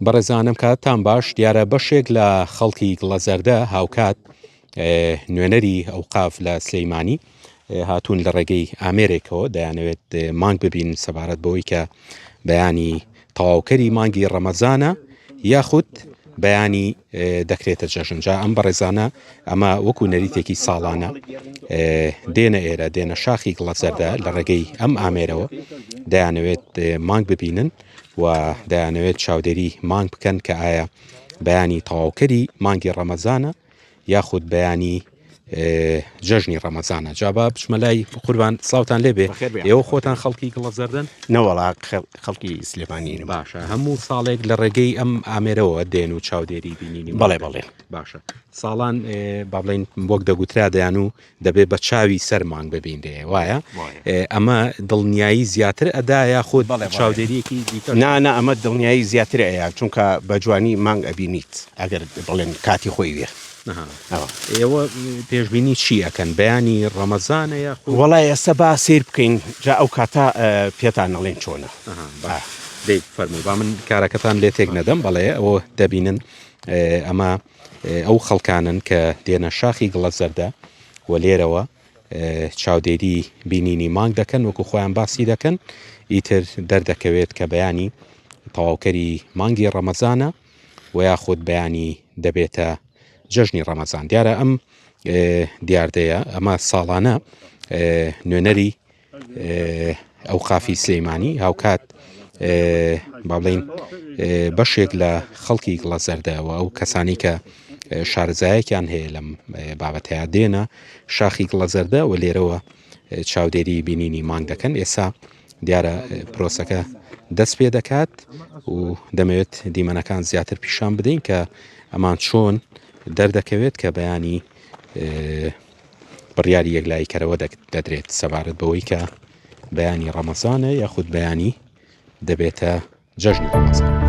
بەڕێزانم کاتتان باش دیارە بەشێک لە خەڵکی گڵەزەردە هاوکات نوێنەری ئەوقاف لە سلەیمانی هاتوون لە ڕێگەی ئامێرێکەوە دەیانەوێت مانگ ببین سەبارەت بەوەی کە بەیانی تەواوکەری مانگی ڕەمەزانە یاخود بەیانی دەکرێتە جەژن جا ئەم بەڕێزانە ئەمە وەکو نەریتێکی ساڵانە دێنە ئێرە دێنە شاخی گڵەزەردە لە ڕێگەی ئەم ئامێرەوە دەیانەوێت مانگ ببینن و دەیانەوێت چاودێری مانگ بکەن کە ئایا بەیانی تەواوکەری مانگی ڕەمەزانە یاخود بەیانی جەژنی ڕەمەزانە جا با بچمە لای قوربان سڵاوتان لێبێ ئێوە خۆتان خەڵکی گڵە زەردەن نەوەڵا خەڵکی سلێمانی باشە هەموو ساڵێک لە ڕێگەی ئەم ئامێرەوە دێن و چاودێری بینینی بەڵێ بەڵێ باشە ساڵان با بڵین وەک دەگوترا دەیان و دەبێت بە چاوی سەر مانگ ببینرێ وایە ئەمە دڵنیایی زیاتر ئەدا یاخود چاودێریەکی دیکە نا نا ئەمە دڵنیایی زیاتر ئەیا چونکە بە جوانی مانگ ئەبینیت ئەگەر بڵێن کاتی خۆی وێ ئێوە پێشبینی چی ئەکەن بەیانی ڕەمەزانە یاخود وەڵای ئێستا با سیر بکەین جا ئەو کاتە پێتان ئەڵێن چۆنە دەی فەرموو با من کارەکەتان لێ تێک نەدەم بەڵێ ئەوە دەبینن ئەمە ئەو خەڵکانەن کە دێنە شاخی گڵە زەردە و لێرەوە چاودێری بینینی مانگ دەکەن وەکو خۆیان باسی دەکەن ئیتر دەردەکەوێت کە بەیانی تەواوکەری مانگی ڕەمەزانە و یاخود بەیانی دەبێتە جەژنی ڕەمەزان دیارە ئەم دیاردەیە ئەمە ساڵانە نوێنەری ئەوقافی سلەیمانی هاوکات با بڵین بەشێک لە خەڵکی گڵەزەردە و ئەو کەسانی کە شارەزایەکیان هەیە لەم بابەتەیە دێنە شاخی گڵەزەردە و لێرەوە چاودێری بینینی مانگ دەکەن ئێسا دیارە پرۆسەکە دەست پێ دەکات و دەمەوێت دیمەنەکان زیاتر پیشان بدەین کە ئەمان چۆن دەردەکەوێت کە بەیانی بڕیاری یەکلاییکەرەوە دەدرێت سەبارەت بەوەی کە بەیانی ڕەمەزانە یاخود بەیانی دەبێتە جەژنی ڕەمەزان.